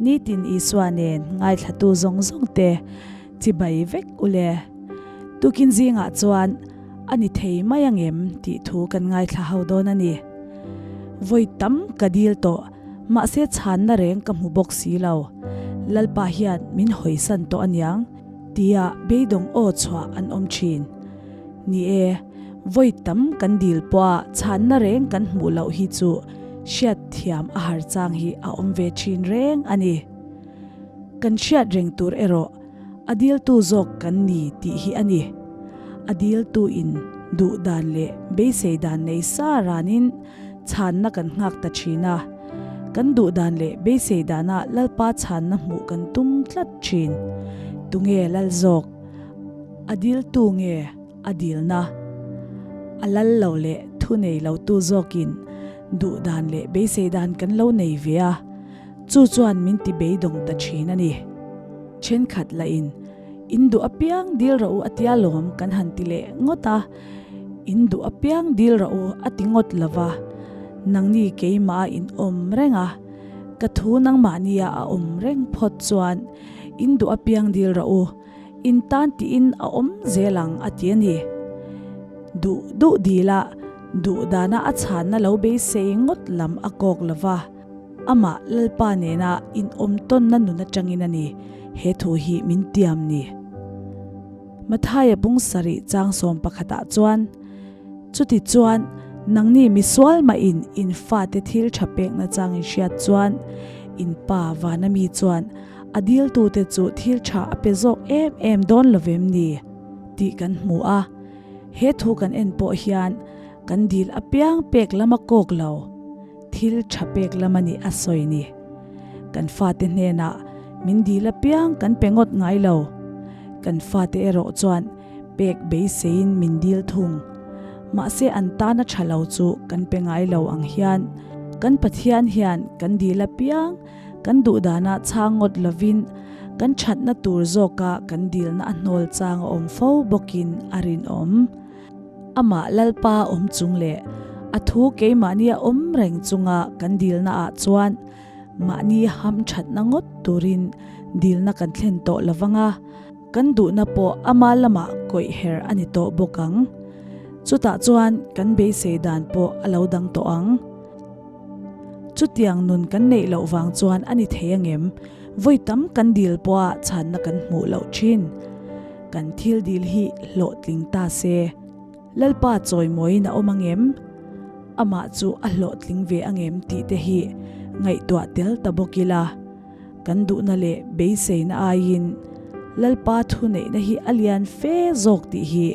Nitin Isua nen ngaithlatu zawng zawng te chibai vek u le. Tukin zingah chuan a ni thei mai angem tih thu kan ngaithla ho dawn a ni. Vawi tam ka dil tawh, mahse chhanna reng ka hmu bawk si lo. Lalpa hian min hawisan tawh aniang tia beidawng aw chhuah an awm thin. Ni e, vawi tam kan dil pawha chhanna reng kan hmuh loh hi chu hriat thiam a har chang hi a awm ve thin reng a ni. Kan hriat reng tur erawh a diltu zawk kan ni tih hi a ni. A diltu in duh dan leh beisei dan nei sa ranin chhanna kan nghak ta thin a. Kan duh dan leh beisei dana Lalpa chhanna hmuh kan tum tlat thin. Tunge lal zawk? A diltu nge a dilna? A lal lo leh thu nei lo tu zawkin duh dan leh beisei dan kan lo nei ve a, chu chuan min ti beidawng ta thin a ni. Thenkhat lahin in duh apiang dil rawh u a tia lawm kan han ti leh ngawt a, in duh apiang dil rawh u a ti ngawt lo va, nangni keimah a in awm reng a, ka thu nangmahnia a awm reng phawt chuan in duh apiang dil rawh u. In tan tiin a awm zel ang a ti a ni. Duh duh dila duh dana a chhanna lo beisei ngawt lam a kawk lo va, amah Lalpa nena inawm tawnna nun atangin a ni he thu hi min tiam ni. Mathaia bung sarih chang sawm pakhatah chuan, Chuti chuan nangni misual mahin in fate thil tha pekna chang in hriat chuan in pa vana mi chuan A diltute chu thil tha a pe zawk em em dawn lo vem ni tih kan hmu a, he thu kan en pawh hian kan dil apiang pek lama kawk lo, thil tha pek lam a nih a sawi ni. Kan fate hnenah min dil apiang kan pe ngawt ngai lo, kan fate erawh chuan pek beiseiin min dil thung. Mahse an tana tha lo chu kan pe ngai lo ang hian kan Pathian hian kan dil apiang Kan duhdanah chhang ngawt lovin kan thatna tur zawka kan dilna a hnawl chang a awm fo bawkin a rinawm. Amah Lalpa awm chung leh a thu keimahnia awm reng chunga kan dilna ah chuan mahni ham thatna ngawt turin dilna kan thlen tawh lovang a, kan duhna pawh ama lamah kawih her a ni tawh bawk ang. Chutah chuan kan beisei dan pawh a lo dang tawh ang. Chutiang nun kan neih loh vang chuan a ni thei angem? Vawi tam kan dil pawha chhanna kan hmuh loh thin. Kan thil dil hi hlawhtling ta se. Lalpa chawimawiin a awm angem? Amah chu a hlawhtling ve angem tih te hi ngaihtuah tel ta bawk ila. Kan duhna leh beiseina aiin Lalpa thuneihna hi a lian fe zawk tih hi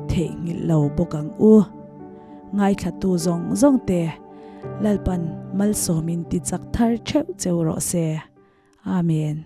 theihnghilh lo bawk ang u. Ngaithlatu zawng zawng te Lalpan malsawmin ti chak thar theuh cheu rawh se. Amen.